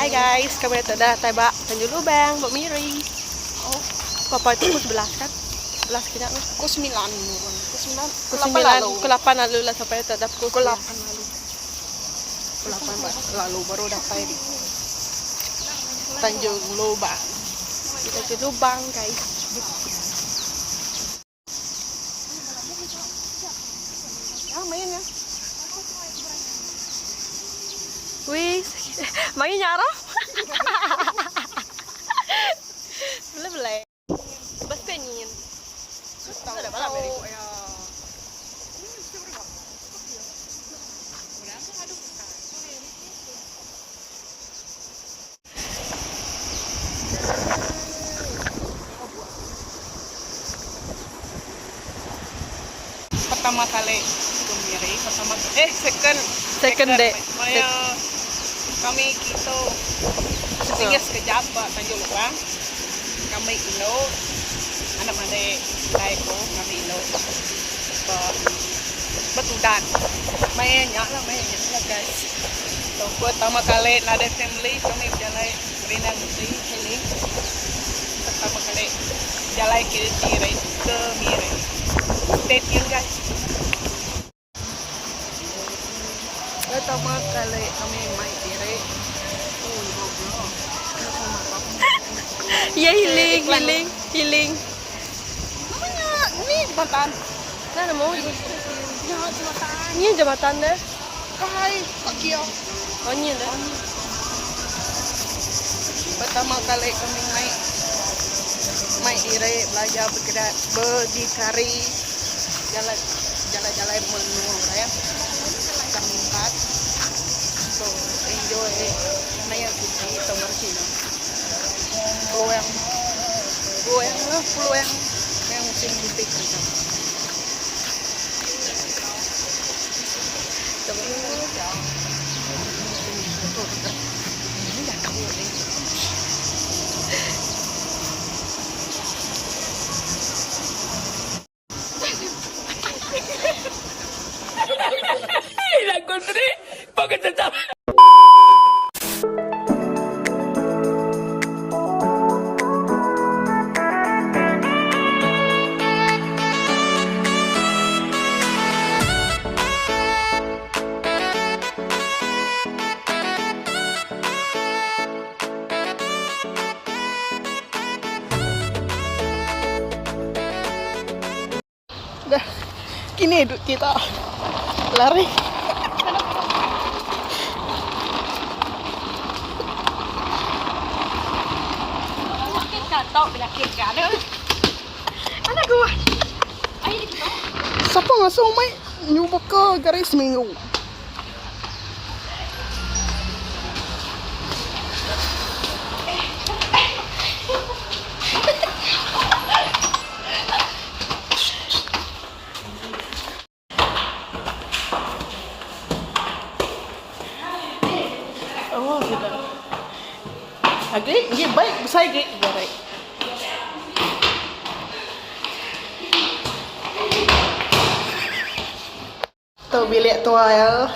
Hi guys, kami tu dah datai ba Tanjung Lubang, ba Miri. Oh, papa itu pukul 11 kan? 11 kena meh. Pukul 9 nurun. Pukul 9. Pukul 9, pukul 8 lalu lah sampai tu dah pukul Pukul 8 lalu. Pukul 8 lalu baru datai di Tanjung Lubang. Di Tanjung Lubang guys. Ya, main ya. Wih, main nyarap. Boleh boleh. Bas penyin. Tahu ya. Pertama kali ke Miri, pertama eh second Second day. Maya kami kita singgah sekejap ba Tanjung Lubang. Kami ilo anak made dai ko kami ilo ba Betudan. Maya nya lah, maya nya lah guys. So, pertama kali nada family kami berjalan Rina Gusi healing. Pertama kali jalan ke Miri, ke Miri. Stay tune guys. Pertama kali kami main diri. Oh, goblok. Ya healing, healing, healing. Namanya ni jembatan. Mana mau? Ya, jembatan. Ni jembatan deh. Kai, Pak Kio. Oh, ni deh. Pertama kali kami naik main diri belajar bergerak berdikari jalan jalan-jalan menua ya. Kami empat. So enjoy naik cuti atau Marcino. Peluang peluang lah peluang yang musim cuti kerja. La encontré porque te estaba. Dah, kini hidup kita lari. Anak gua. Siapa ngasuh mai nyuba ke garis seminggu? Oh, sudah. Agi, gi baik besar gi baik. Tu bilik tua ya.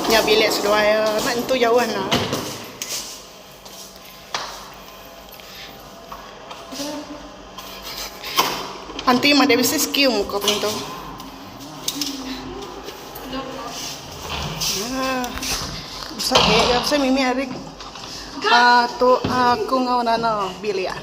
Nya bilik seduai ya. Nak entu jauh nah. Anti mah dia bisa skill muka pintu. Ya. Bisa ke ya bisa mimi hari ah tu aku ngau nana bilik ah.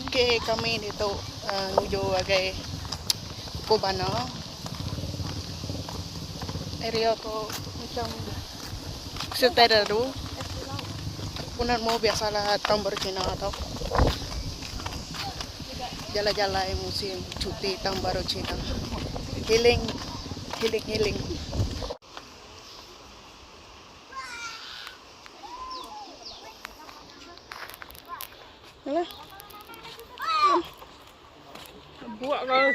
Okey kami ditu nuju ngagai Kuku Bana. Area tu macam sertai dadu. Pun nemu biasalah taun baru Cina tu. Jalai-jalai musim cuti taun baru Cina. Healing, healing, healing. Alah. Buak kau.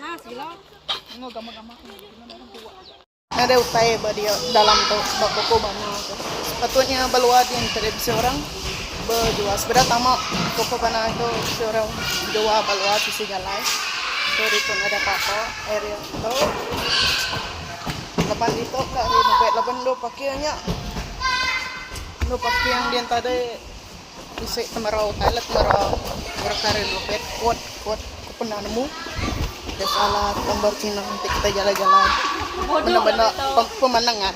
Nadai utai ba dia dalam tu ba koko bana tu. Patutnya ba luar din tadi bisi orang bejual. Sebedau tama koko bana tu bisi orang jual ba luar sisi jalai. So ditu nadai apa-apa area tu. Laban ditu ka renovate laban endur parking nya. Endur parking din tadi bisi kemerau utai lah kemerau orang ka renovate kot kot. Ku pernah nemu deh salah gambar cina enti kitai jalai-jalai benda-benda pemandangan.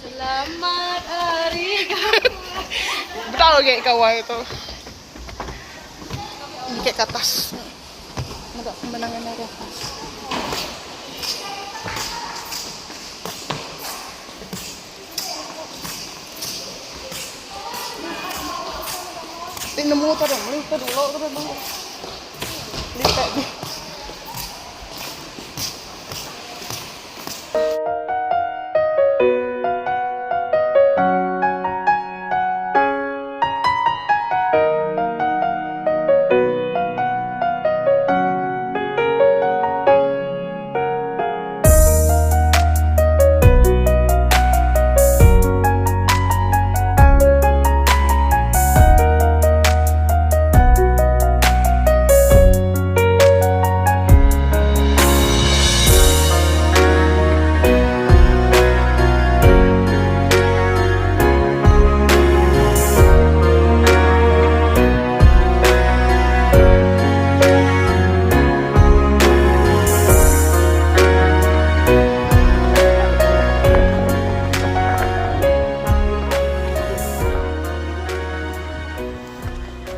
Selamat hari gawai. Bedau agi gawai tu. Niki ke atas. Meda pemandangan ari atas. Ti nemu tu deh, meli tu dulu tu deh. Lipat ni.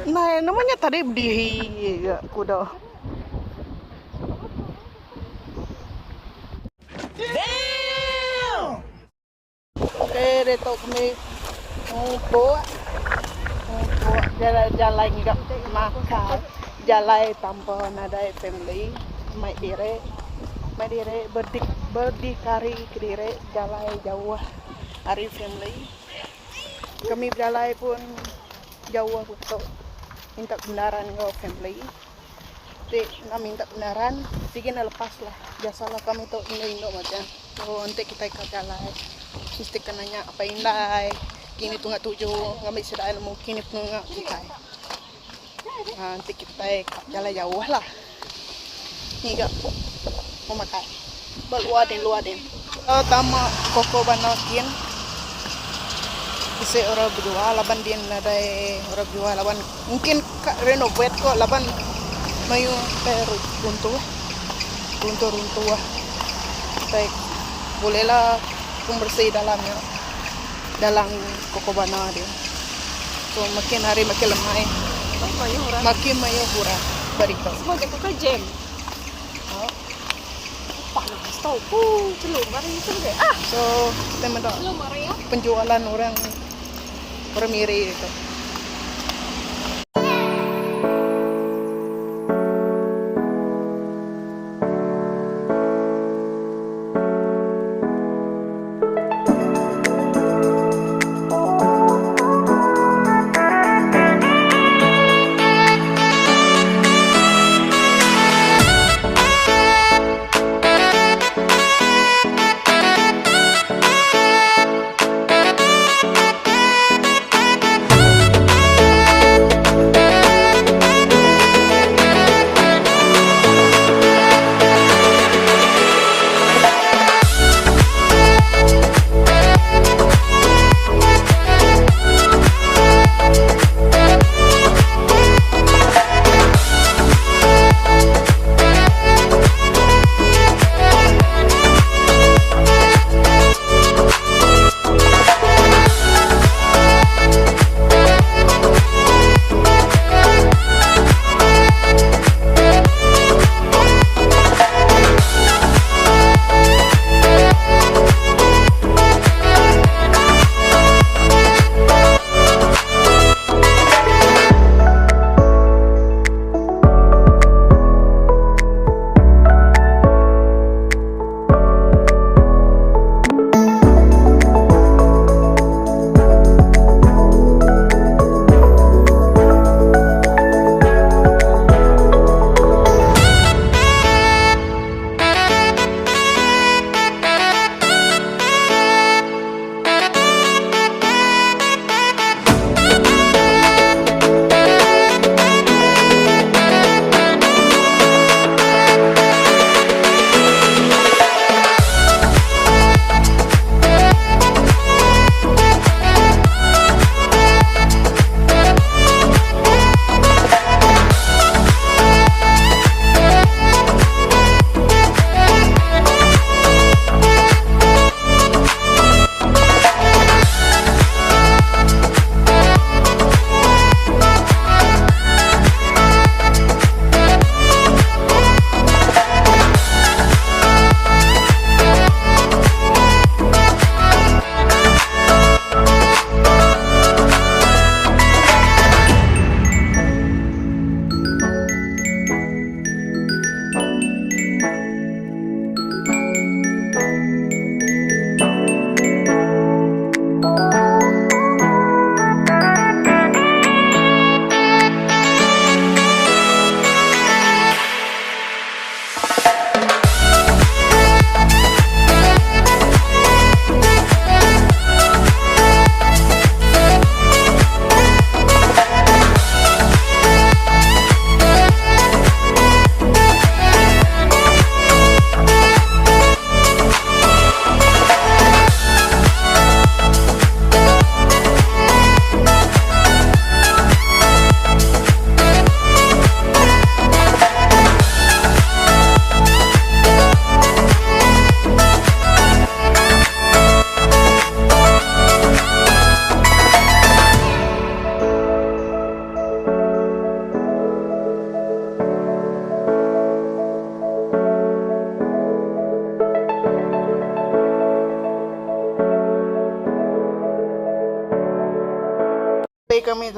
Nai nama nya tadi berdiri ga kuda. Okey ditu kami mupuk mupuk jalai-jalai ngiga makai jalai tanpa nadai family mai diri mai diri berdikari kediri jalai jauh ari family kami bejalai pun jauh beto minta kebenaran enggau family. Ti enda minta kebenaran sigi enda lepas lah biasa lah kami tu indu indu macam so enti kitai ka jalai mesti ka nanya apai indai kini tunga tuju ngambi sida nemu kini penunga kitai uhh enti kitai ka jalai jauh lah ngiga pemakai ba luar din luar din. Tama koko bana kin bisi orang bejual laban din nadai orang bejual laban mungkin ka renovate ko laban mayuh tai runtuh runtuh runtuh tai boleh la pembersih dalam nya dalam koko bana din so makin hari makin lemai makin mayuh orang ba ditu. So kita meda penjualan orang orang Miri ditu.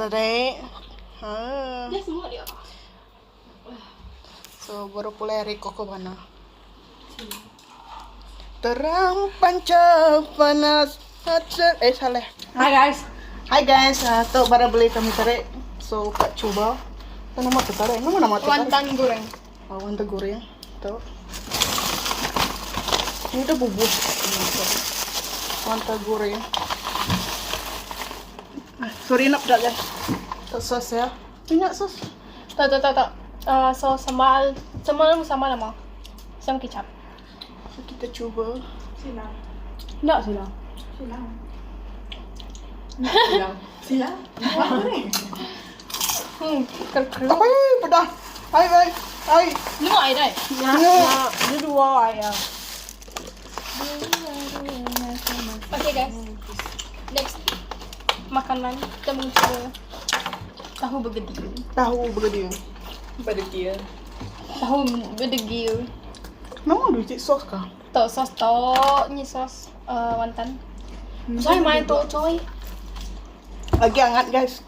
Tadi. Ha. So baru pulai ari Koko Bana. Terang panca panas eh salah. Hi guys. Hi guys, uh, tu baru beli kami tadi. So kak cuba. Tu nama tu tadi. Nama nama tu tadi. Wonton goreng. Oh, wonton goreng. Tu. Ini tu bubur. Wonton goreng. Ah, sorry nak pedak guys. Tu sos ya. Minyak sos. Tak tak tak tak. Uh, so sambal sambal sambal nama. Sam kicap. So kita cuba. Silang. Tak silang. Silang. Silang. Silang. Apa ni? Ker Apa pedah? Ai ai ai. Ni mau air dah. No. Dia dua ayam. Okay guys. Next makanan kita mencoba tahu bergedil. Tahu bergedil. Bergedil. Tahu berdegil. Nama duit sos kah? Tak sos tak ni sos uh, wonton. Coy main tu coy. Lagi hangat guys.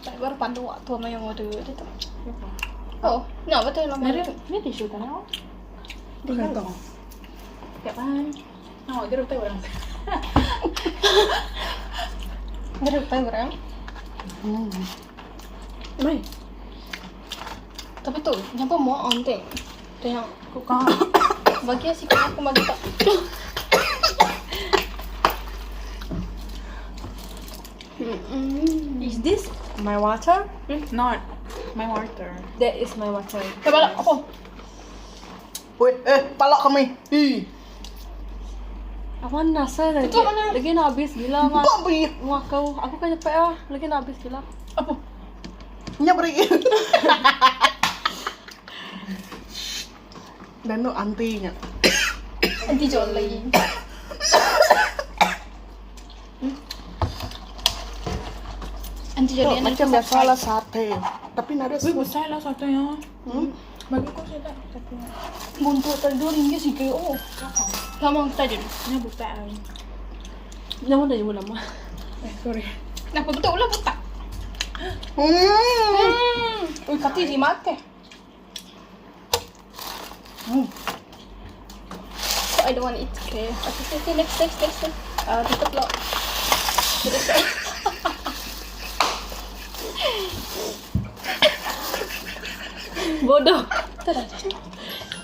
Tak baru pandu waktu sama yang order dia tu. Oh, nak betul nama Ni tu. ni tisu kan awak? Bukan tahu. Kapan? No, dia utai orang. Dia utai orang. Mai. Tapi tu, nyapa mau on teng. Tu yang Aku kau. bagi sikit aku bagi tak. Is this my water? Not my water. That is my water. Tak balak apa? Woi, eh, palak kami. Ih. Awan nasa lagi. Itu mana? Lagi nak habis gila mak. Bom beri. Mak kau, aku kan cepet ah. Lagi nak habis gila. Apa? Nya beri. Dan tu antinya. Anti jolly. Anti jolly. Macam biasa lah sate. Tapi nada Wih, sos. besar lah satunya. Bagi kau saya tak satunya. Buntut telur ringgit sikit. Oh. Lama kita je. Ini buta. Nama dah jumpa lama. Eh, sorry. Kenapa betul lah butak? Hmm. Ui, kati si mate. So I don't want to eat. Okay. Okay, okay, next, next, next. next. Tutup lah. Tutup. Bodoh.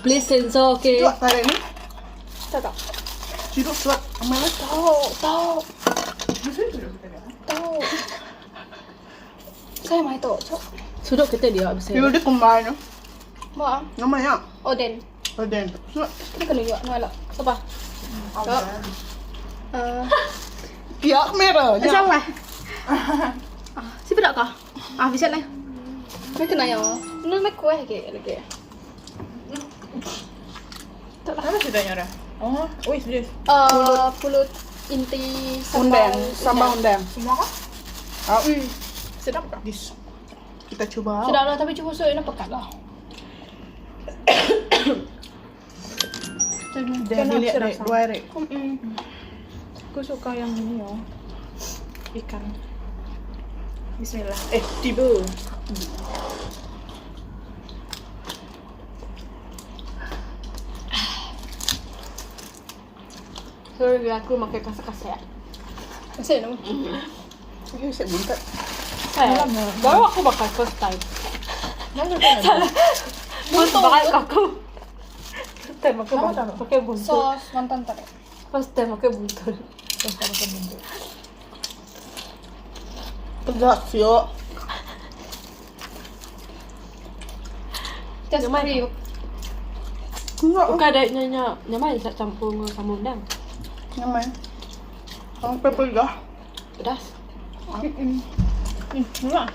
Please censor, okay? Duduk tarik ni. Tak tak. Duduk suat. Amal lah. Tahu, tahu, tahu. Saya mai tu. So, Sudut kita dia habis. You dia combine. ma. Nama ya. Oden. Oden. Suat. Kita kena juga. Nak lah. Siapa? Tak. Pihak merah. Ya. Salah. Siapa tak kah? Ah, bisa lah. Mereka kena yang. Ni nak kuih ke lagi. Tak lah. Apa ceritanya dah? Oh, wih serius. Pulut inti sambal Undang. Sambal undang. Semua kah? Oh. Sedap kah? This. Kita cuba. Sedap lah tapi cuba sup nak pekat lah. Dia bilik Kenapa rek, rasa? dua rek. Aku suka yang ini oh. Ikan. Bismillah. Eh, tiba. Sorry, aku makan kasar-kasar. Asyik nama. Ini saya buntat. Baru aku makan first time. Salah. First time aku. First time aku Nama makan tak? pakai buntut. Sos wonton tadi. First time makan buntut. First time makan buntut. Pedas siok. Just free. Enggak. Bukan ada nyonya, nyaman tak campur dengan sambal undang. Nyaman. Sampai pedas. Pedas. Enggak.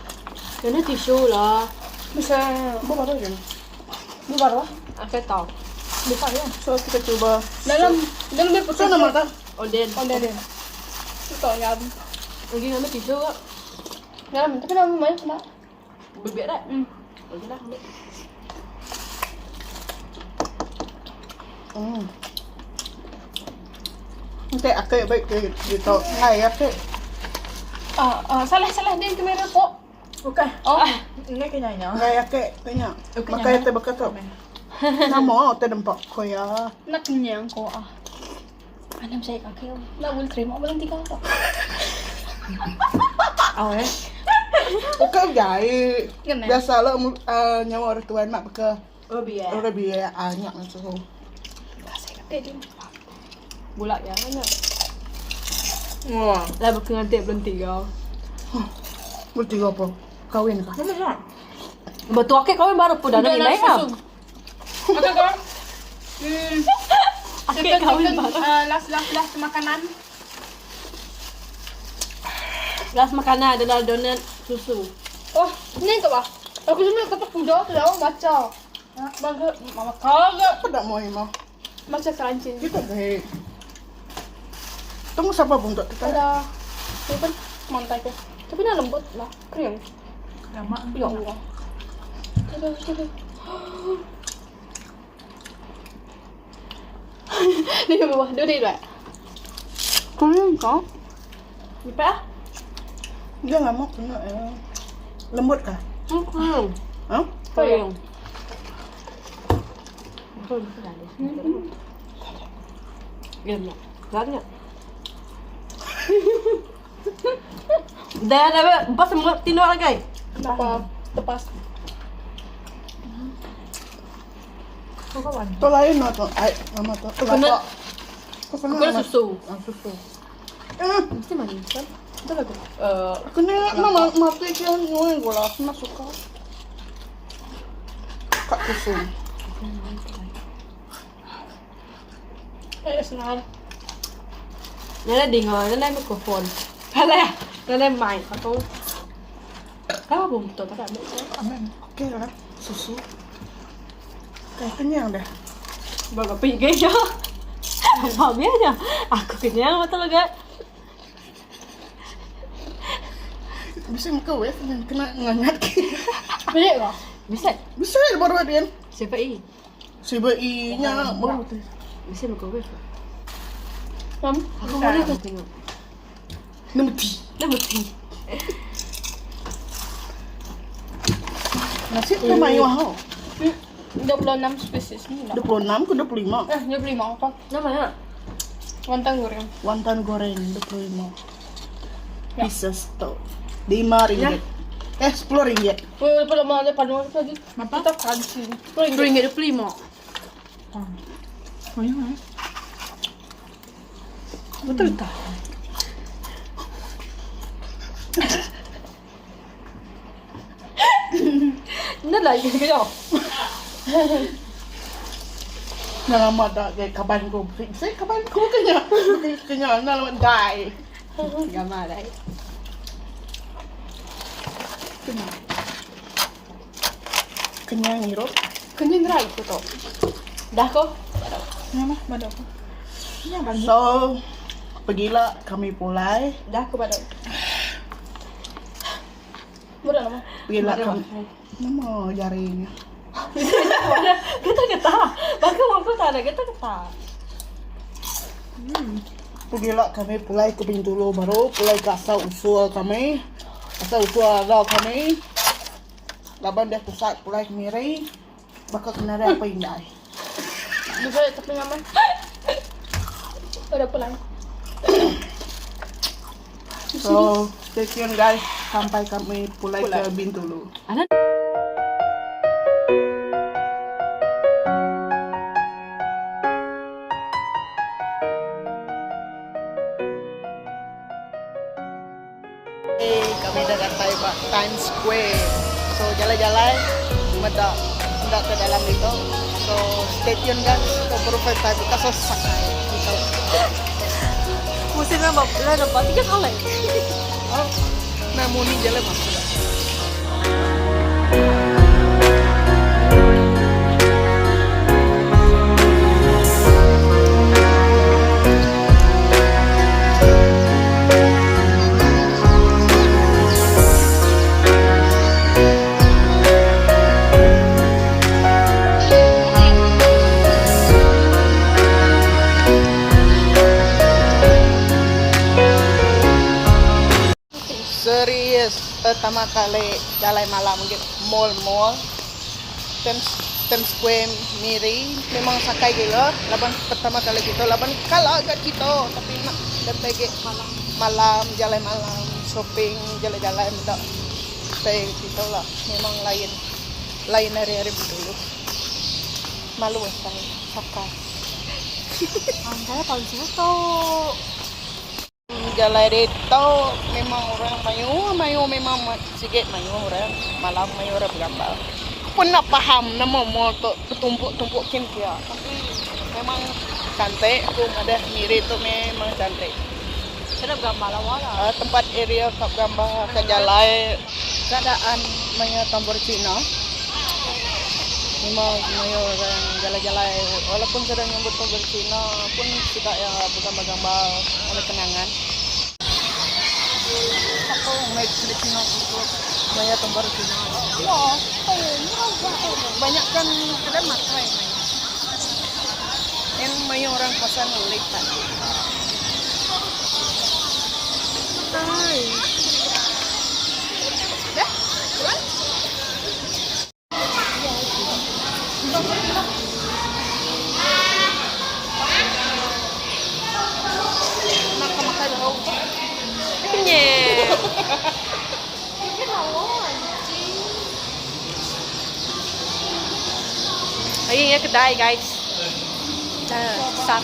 Kena tisu lah. Bisa. Buat apa je? Bubar lah. Aku tahu. Besar ya. So kita cuba. Dalam dalam dia So putih. nama tak? Oden. Oden. Itu ya. Lagi ngambil tisu kak. Dalam tapi dalam banyak tak. Bebek tak? Hmm. Okey lah ambil. Nanti akak baik ke dia tahu. Hai akak. Ah, ah, salah salah din kamera ko. Bukan. Oh. Ini kena nya. Ngai ake tanya. Makai te baka tu. Nama te dempak ko ya. Nak kenyang ko ah. Anam saya kaki. Nak boleh terima belum tiga ko. Oh eh. Bukan jai. Kena. Biasalah uh, nyawa orang tuan mak baka. Oh biar. Orang biar anyak macam tu. Saya kaki din. Bulak ya mana? Wah. Lah berkengantik belum tiga. Bertiga apa? Kahwin kah? Mana nak? Betul akik kahwin baru pun dah nak nilai kah? Okay ko. Hmm. Akik kahwin baru. last last last makanan. Last makanan adalah donat susu. Oh, ni ke bah? Aku cuma kata kuda tu dah baca. Bangga mama kagak Apa tak mau ima? baca crunchy. Kita baik. Tunggu siapa pun tak kita. Ada. Ini pun mantai ko. Tapi nak lembut lah, kering. Lama. Ya Allah. Coba, coba. Ni bawah, dua dua. Kering kau? Lipat ah. Dia lama kena eh. Lembut kah? Kering. Hah? Kering. Ya, nak. Banyak. Dah dah pas semua tindak lagi. Apa? Tepas. Kau kawan. Tu lain lah tu. Ai, nama tu. Coconut. Coconut. Coconut nama- susu. Ah, susu. Eh, Mesti manis kan? Itu lagu. Eh, aku ni nama mati dia nyuai gula. Aku nak suka. Kak susu. Eh, senang. Nana dengar, nana mikrofon. Alah, nana mic atau Kenapa belum betul tak ambil saya? Amin. Okey lah. Susu. Kayak kenyang dah. Baga pergi ya. Apa biasa? Aku kenyang betul ke? Bisa muka weh kena ngangat. Beli ke? Bisa. Bisa baru dia. Siapa i? Si bayi nya baru tu. Bisa microwave. Mam. Aku boleh kau tengok. Nombor ti. Dah betul. Nasi tu mayu hao. 26 spesies ni lah. 26 ke 25? Eh, 25 apa? Namanya? Wantang goreng. Wonton goreng 25. Pieces tu. 5 ringgit. Eh, 10 ringgit. Oh, pada mana pada mana lagi? Kita crunchy. RM10. Ringgit 25. Oh ya. Betul tak? Ini lagi kejap. Dah lama tak ke kaban ku. Saya kaban ku kenyang. Kenyang dah lama die. Gambar dah. Kenyang hirup. Kenyang rai ko to. Dah kau? Nama mana aku? Ini apa? So, pergilah kami pulai. Dah aku pada. Mudah nama. Pergilah kami. Nama jarinya. Kita kata. Bahkan mampu tak ada kita kata. Pergilah kami pulai ke Bintulu baru pulai ke asal usul kami. Asal usul ada kami. Laban dia pusat pulai ke Miri. Bakal kena ada apa indai. Bisa tapi nama. Udah pulang. So, stay tune guys sampai kami pulai, ke Bintulu. Ada Hey, kami dah datang ke Times Square. So, jalan-jalan meda hendak ke dalam itu. So, stay tune guys. So, baru first time kita so sakai. Gitu. Musim nampak lah nampak tiga kali. Oh, namun ni jalan masuk. Pertama kali jalai malam agi mall-mall Times Times Square Miri memang sakai gila laban pertama kali kita laban kala ga kita tapi nak datai agi malam jalai malam shopping jalai-jalai meda tai kita lah memang lain lain ari ari Bintulu malu asai sakai. Jalai ditu memang orang mayuh mayuh memang sigi mayuh orang malam mayuh orang begambar. Aku pun enda faham nama mall tu betumpuk tumpuk kin kia tapi memang cantik aku madah miri tu memang cantik. Kena begambar lawa lah. Uhh tempat area ka begambar ka jalai keadaan maya tambur cina memang mayuh orang jalai jalai walaupun sida nyambut tambur cina pun sida iya begambar gambar ngambi kenangan. Maya tambur cina banyak kan kedai makai en mayuh orang pasal lipat. Agi ngiga kedai guys. Dah sat.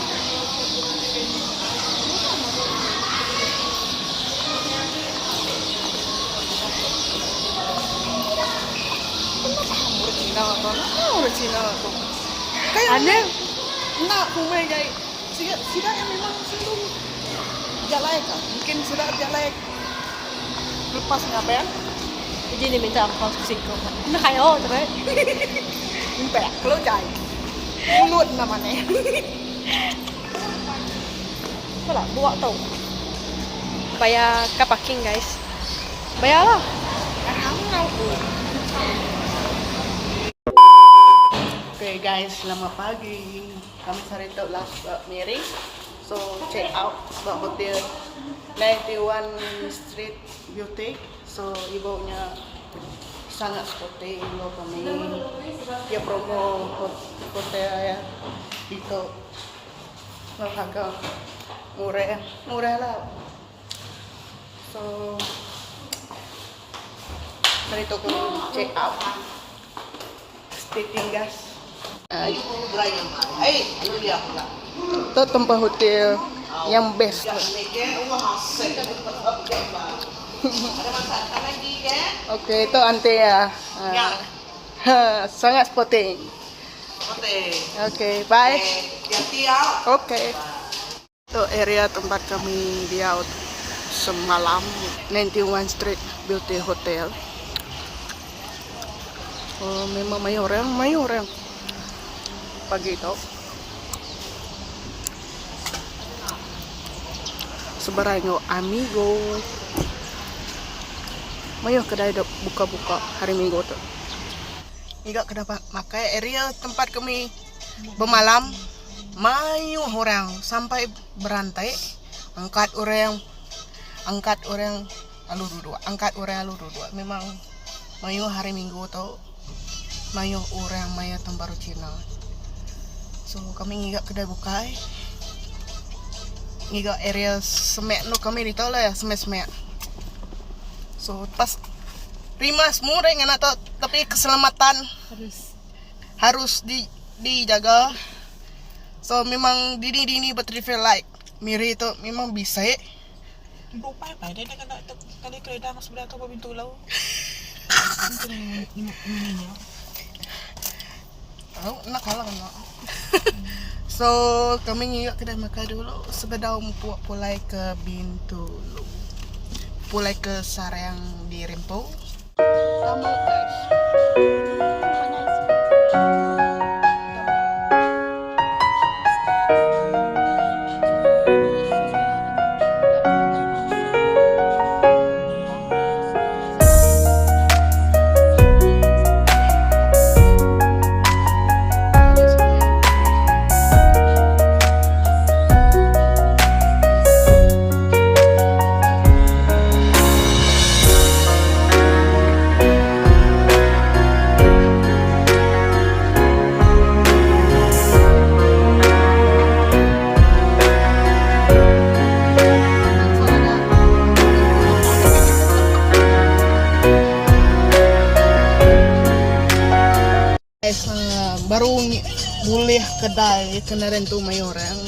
Orang Cina tu, nama orang Cina tu. Kayak Ane nak kumai gai. Sida sida yang memang selalu jalai ka. Mungkin sida jalai lepas ngabang. Jadi dia minta angpau siko. Nak kayo tu kan. Empat kalau jai. Mulut nama ni. Apa lah buat tau. Bayar car parking guys. Bayar lah. Okay guys, selamat pagi. Kami sehari tu last Miri. So check out ba hotel 91 Street Boutique. So ibu nya sangat sporty ibu kami. Dia promo hotel ya. Itu harga murah, murah lah. So hari tu aku check out. Stay tinggas. Tu tempat hotel yang best tu. Okey, itu auntie ya. Ha, sangat sporting. Okey, bye. Okey. Tu area tempat kami diau semalam 91 Street Beauty Hotel. Oh, memang mayuh orang, mayuh orang. Pagi tu. Seberai enggau amigo. Mayuh kedai dep buka-buka hari minggu tu. Ngiga kedai makai area tempat kami bemalam mayuh orang sampai berantai angkat orang angkat orang lalu duduk angkat orang lalu duduk memang mayuh hari minggu tu mayuh orang maya Tahun Baru Cina. So kami ngiga kedai bukai ngiga area semek nu kami ditu lah semek-semek. So pas rimas murah ngena tu tapi keselamatan Harus harus di dijaga. So memang dini-dini bertraffic light Miri tu memang bisik. Tau enda kala kena. So kami ngiga kedai makai dulu sebedau mupuk pulai ke Bintulu. Pulai ke Sarang di Rimpu. Tamu guys. Guys, baru bulih kedai kena rentu mayuh orang.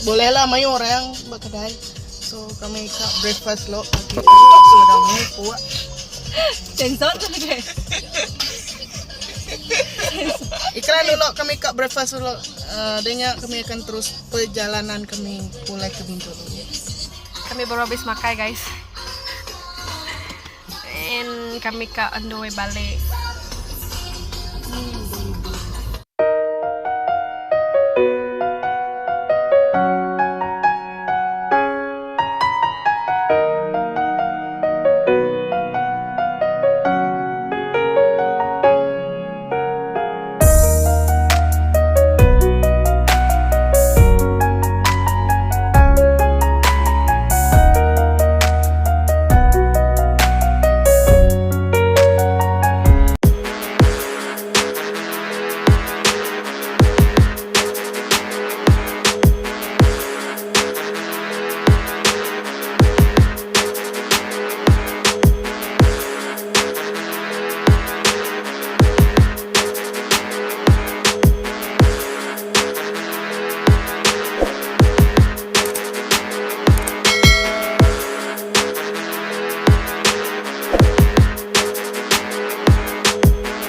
Boleh lah mayuh orang ba kedai. So kami ka breakfast lo pagi tu sebedau mupuk. Sensor tu lagi. Iklan dulu kami ka breakfast dulu. Uh, dia kami akan terus perjalanan kami pulai ke Bintulu. Kami baru habis makan guys. And kami ka on the way balik.